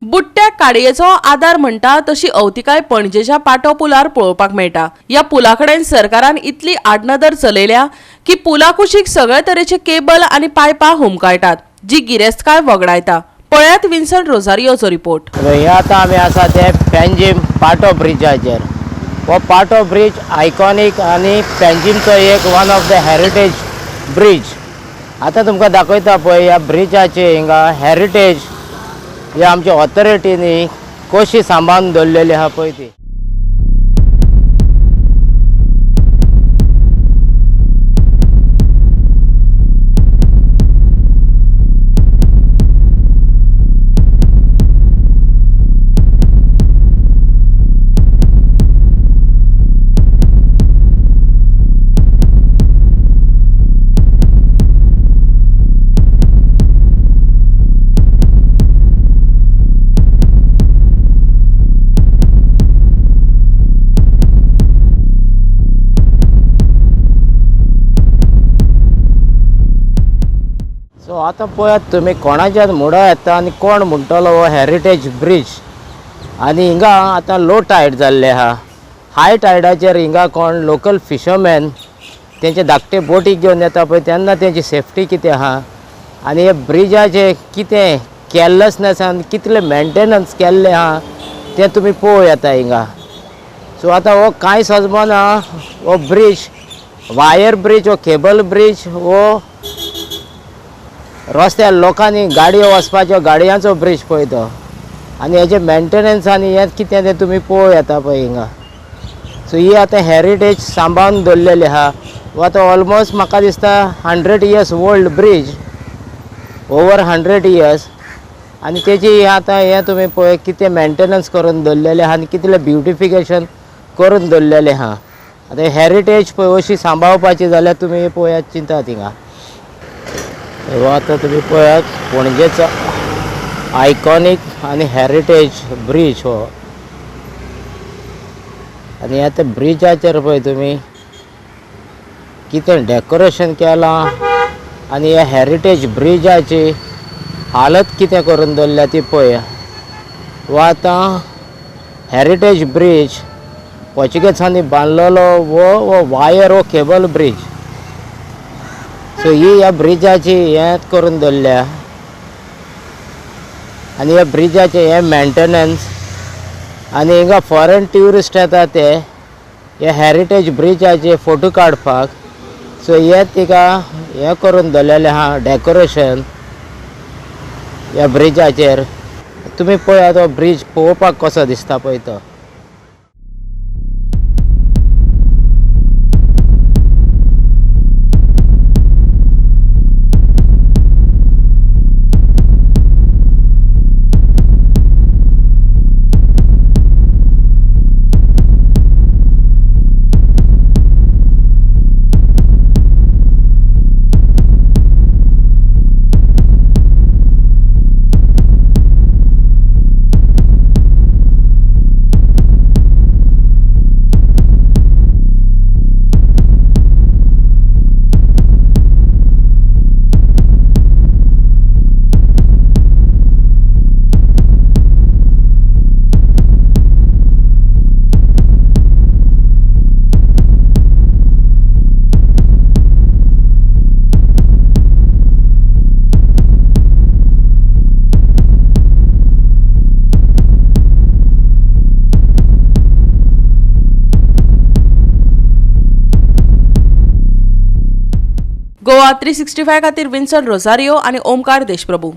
बुडट्या काडयेचो आदार म्हणटा तशी अवतिकाय पणजेच्या पाटो पुलार पळोवपाक मेळटा. ह्या पुला कडेन सरकारान इतली आडनदर चलयल्या की पुला कुशीक सगळे तरेचे केबल आनी पायपां हुमकाळटात, जी गिरेस्तकाय वगडायता. पळयात विन्सन रोजारियोचो रिपोर्ट. हे आतां आमी आसा ते पेंजीम पाटो ब्रिजाचेर. हो पाटो ब्रीज आयकॉनीक आनी पेंजीमचो एक one of the heritage bridge. आतां तुमकां दाखयता पळय ह्या ब्रिजाचे हिंगा हॅरिटेज ह्या आमच्या ऑथॉरिटीनी कशी सांबाळून दवरलेली आहा पळय ती. सो आतां पळयात तुमी कोणाच्यान मुडो येता आनी कोण म्हणटलो हो हॅरिटेज ब्रीज. आनी हिंगा आतां लो टायड जाल्ले आहा. हाय टायडाचेर हिंगा कोण लोकल फिशरमॅन तेंचे धाकटे बोटीक घेवन येता पळय तेन्ना तेंची सेफ्टी कितें आहा आनी हे ब्रिजाचे कितें कॅरलेसनेस आनी कितले मेंटेनन्स केल्लें आहा तें तुमी पळोवं येता हिंगा. सो आतां हो कांय सजमना हो ब्रीज वायर ब्रीज हो केबल ब्रीज हो रस्त्यार लोकांनी गाडयो वचपाच्यो गाडयांचो ब्रीज पळय तो आनी हेजे मेंटेनन्स आनी हें कितें तें तुमी पळोवं येता पळय हिंगा. सो ही आतां हॅरिटेज सांबाळून दवरलेली आहा. हो आतां ऑलमोस्ट म्हाका दिसता 100 years old bridge, over 100 years. आनी तेजी आतां हें तुमी पळय कितें मेंटेनन्स करून दवरलेलें आहा आनी कितलें ब्युटिफिकेशन करून दवरलेलें आहा. आतां हॅरिटेज पळय अशी सांबाळपाची जाल्यार तुमी पळयात चिंतात हिंगा. हो आतां तुमी पळयात पणजेचो आयकॉनीक आनी हॅरिटेज ब्रीज हो. आनी आतां ब्रिजाचेर पळय तुमी कितें डेकोरेशन केलां आनी ह्या हॅरिटेज ब्रिजाची हालत कितें करून दवरल्या ती पळया. हो आतां हॅरिटेज ब्रीज पोर्चुगेजांनी बांदलेलो हो वायर हो केबल ब्रीज. सो ही ह्या ब्रिजाची हें करून दवरल्या आनी ह्या ब्रिजाचें हें मेंटेनन्स आनी हिंगा फॉरेन ट्युरिस्ट येता ते हे हॅरिटेज ब्रिजाचे फोटो काडपाक. सो हें तिका हें करून दवरलेलें आहा डेकोरेशन ह्या ब्रिजाचेर. तुमी पळयात हो ब्रीज पळोवपाक कसो दिसता पळय तो. गोवा 365 खातीर विन्सन रोजारियो आनी ओमकार देशप्रभू.